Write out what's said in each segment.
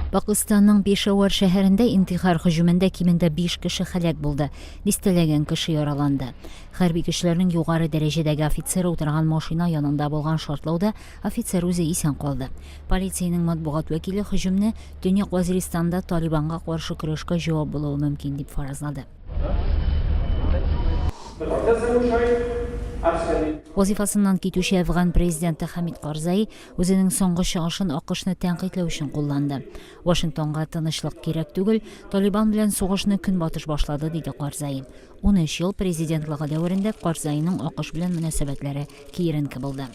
Пакыстанның Пешавар шәһәрендә интихар һөҗүмендә кимендә 5 кеше һәлак булды, дистәләгән кеше яраланды. Хәрби көчләрнең югары дәрәҗәдәге офицеры утырган машина янында булган шартлауда офицер үзе исән калды. Полициянең матбугат вәкиле һөҗүмне Төньяк Вазиристанда Талибанга каршы көрәшкә җавап булуы мөмкин дип фаразлады. Вазифасыннан китүче әфган президенты Хәмид Карзаи үзенең соңгы чыгышын АКШны тәнкыйтьләү өчен кулланды. Вашингтонга тынычлык кирәк түгел, Талибан белән сугышны Көнбатыш башлады, диде Карзаи. 13 ел президентлыгы дәверендә Карзаиның АКШ белән мөнәсәбәтләре киеренке булды.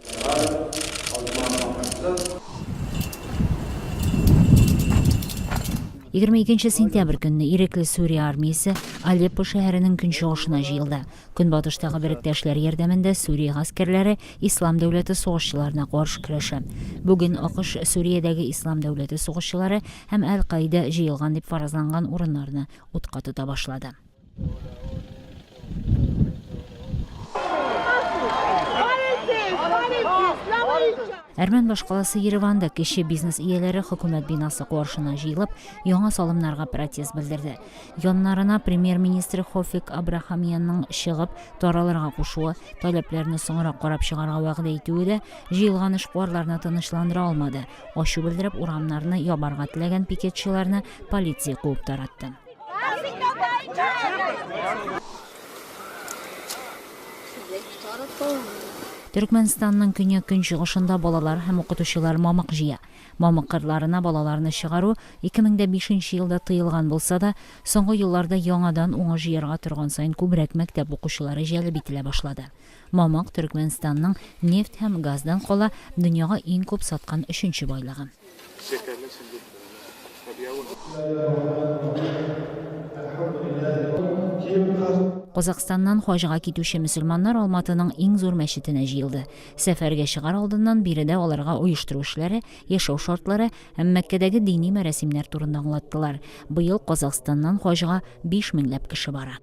22 сентябрь көнне ирекле Сүрия армиясе Алеппо шәһәренең көнчыгышына җыелды. Көнбатыштагы беректәшләр ярдәмендә Сүрия гаскәрләре Ислам дәүләте сугышчыларына каршы көрәшә. Бүген АКШ Сүриядәге Ислам дәүләте сугышчылары һәм Әл-Каида җыелган дип фаразланган урыннарны утка тота башлады. Әрмән башкаласы Ереванда кече бизнес ияләре хөкүмәт бинасы каршына җыелып, яңа салымнарга протест белдерде. Яннарына премьер-министр Хофик Абрахамянның чыгып, таралырга кушуы, таләпләрне соңрак карап чыгарга вәгъдә итүе дә җыелган эшкуарларны тынычландыра алмады. Ачу белдереп, урамнарны ябарга теләгән пикетчыларны полиция куып таратты. Төркмәнстанның көньяк-көнчыгышында балалар һәм укытучылар мамык җыя. Мамык кырларына балаларны чыгару 2005 елда тыелган булса да, соңгы елларда яңадан уңыш җыярга торган саен күбрәк мәктәп укучылары җәлеп ителә башлады. Мамык, Төркмәнстанның нефть һәм газдан кала дөньяга иң күп саткан өченче байлыгы. Казакъстаннан хаҗга китүче мөселманнар Алматының иң зур мәчетенә җыелды. Сәфәргә чыгар алдыннан биредә аларга оештыру эшләре, яшәү шартлары һәм Мәккәдәге дини мәрасимнәр турында аңлаттылар. Быел Казакъстаннан хаҗга 5 меңләп кеше бара.